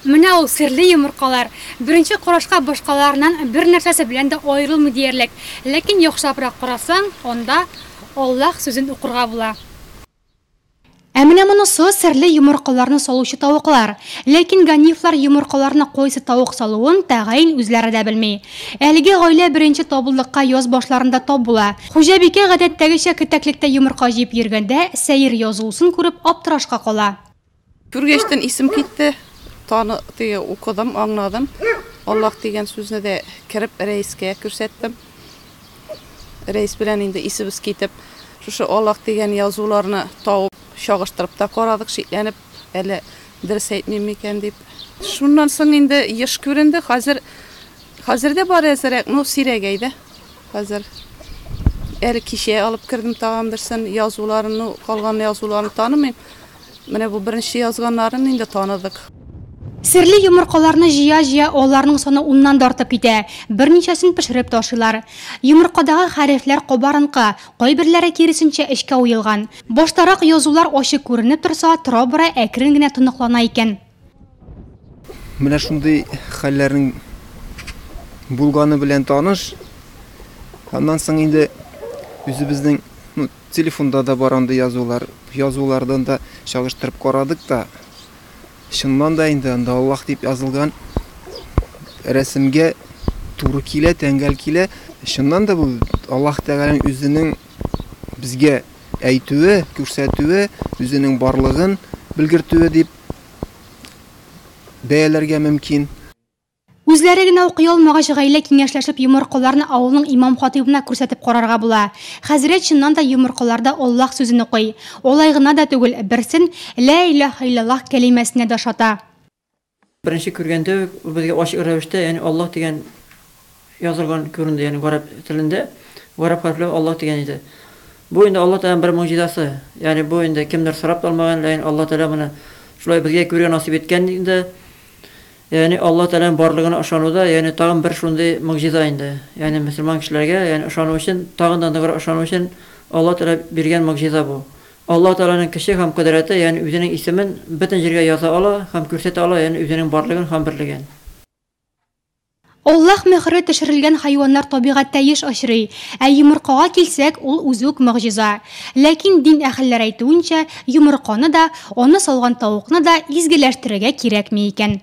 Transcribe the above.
Менә ул серле йомыркалар. Беренче карашка башкаларыннан бер нәрсәсе белән дә аерылмый диярлек. Ләкин яхшылабрак карасаң, анда Аллаһ сүзен укырга була. Ә менә монысы серле йомыркаларны салучы тавыклар. Ләкин Ганиевлар йомыркаларны кайсы тавык салуын тәгаен үзләре дә белми. Әлеге гаилә беренче табылдыкка яз башларында тап була. Хуҗабикә гадәттәгечә кетәклектә йомырка җыеп йөргәндә, сәер язылусын күреп аптырашка кала. Күргәчтен исем китте. Таны, теге укыдым, аңладым. Аллаһ дигән сүзне дә кереп рәискә күрсәттем. Рәис белән инде исебез китеп, шушы Аллаһ дигән язуларны табып, чагыштырып та карадык, шикләнеп, әллә дөрес әйтмим микән дип. Шуннан соң инде еш күренде. Хәзер, хәзер дә бар әзрәк, но сирәгәйде. Хәзер әле кичә алып кердем тагын берсен, язуларын, ну, калган язуларын танымыйм. Менә бу беренче язганнарын инде таныдык. Серле йомыркаларны җыя-җыя аларның саны уннан да артып китә. Берничәсен пешереп тә ашыйлар. Йомыркадагы хәрефләр кабарынкы, кайберләре киресенчә эчкә уелган. Баштарак язулар ачык күренеп торса, тора-бара әкрен генә тоныклана икән. Менә шундый хәлләрнең булганы белән таныш. Аннан соң инде үзебезнең, ну, Телефонда да бар андый язулар. Язулардан да чагыштырып карадык та, чыннан да инде анда Аллаһ дип язылган рәсемгә туры килә, тәңгәл килә. Чыннан да бу Аллаһ Тәгаләнең үзенең безгә әйтүе, күрсәтүе, үзенең барлыгын белгертүе дип бәяләргә мөмкин. Үзләре генә укый алмагач, гаилә киңәшләшеп йомыркаларны авылның имам-хатыйбына күрсәтеп карарга була. Хәзрәт чыннан да йомыркаларда Аллаһ сүзен укый. Алай гына да түгел, берсен Лә илаһа иллаллаһ кәлимәсенә дә ошата. Беренче күргәндә үк ул безгә ачык рәвештә, ягъни Аллаһ дигән язылган күренде, ягъни гарәп телендә, гарәп хәрефләре Аллаһ дигән иде. Бу инде Аллаһ Тәгаләнең бер могҗизасы. Ягъни бу инде кемдер сорап та алмаган, ләкин Аллаһ Тәгалә моны шулай безгә күрергә насыйп иткән инде. Ягъни Аллаһ Тәгаләнең барлыгына ышануда, ягъни тагын бер шундый могҗиза инде. Ягъни мөселман кешеләргә, ягъни ышану өчен, тагын да ныграк ышану өчен Аллаһ Тәгалә биргән могҗиза бу. Аллаһ Тәгаләнең көче һәм кодрәте, ягъни үзенең исемен бөтен җиргә яза ала һәм күрсәтә ала, ягъни үзенең барлыгын һәм берлеген. Аллаһ мөһере төшерелгән хайваннар табигатьтә еш очрый. Ә йомыркага килсәк, ул үзе үк могҗиза. Ләкин дин әһелләре әйтүенчә, йомырканы да, аны салган тавыкны да изгеләштерергә кирәкми икән.